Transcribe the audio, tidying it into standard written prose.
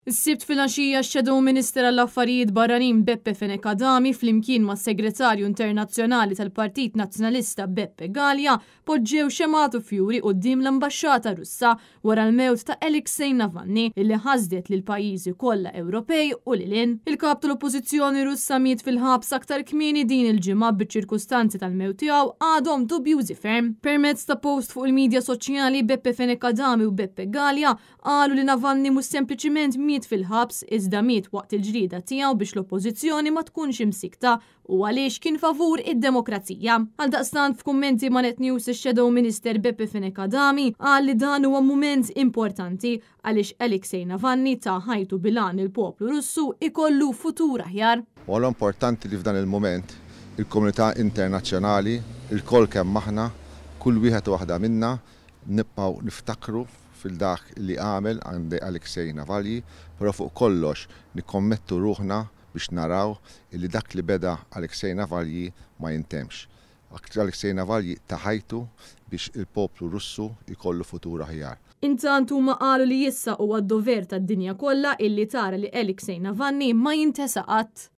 Is-Sibt filgħaxija x-Shadow Minister għall-Affarijiet Barranin Beppe Fenech Adami flimkien mas-Segretarju Internazzjonali tal-Partit Nazzjonalista Beppe Galea poġġew xemgħat u fjuri quddiem l-Ambaxxata Russa wara l-mewt ta' Alexei Navalny illi ħasdet lill-pajjiżi kollha Ewropej u lil hinn. Il-Kap tal-Oppożizzjoni Russa miet fil-ħabs aktar kmieni din il-ġimgħa biċ-ċirkustanzi tal-mewt tiegħu għadhom dubjużi ferm. Permezz ta' post fuq il-midja soċjali Beppe Fenech Adami u Beppe Galea Qalu li Navalny mhux sempliċiment miet fil-ħabs iżda miet waqt il-ġlieda tiegħu biex l-Oppożizzjoni ma tkunx imsikkta u għaliex kien favur id-demokrazija. Għaldaqstant f'kummenti ma' Net News ix-Shadow Minister Beppe Fenech Adami qal li dan huwa mument importanti għaliex Alexei Navalny ta ħajtu bil-għan li l-poplu Russu jkollu futur aħjar. Huwa importanti li f'dan il-mument il-komunità internazzjonali, ilkoll kemm aħna, kull wieħed u waħda minna, nibqgħu niftakru fil-dak li għamel Alexei Navalny, però fuq kollox nikkommettu ruħna biex naraw illi dak li beda Alexei Navalny ma jintemmx. Alexei Navalny ta ħajtu biex il-poplu Russu jkollu futur aħjar. Intant huma qalu li issa huwa d-dover tad-dinja kollha illi tara li Alexei Navalny ma jintesa qatt.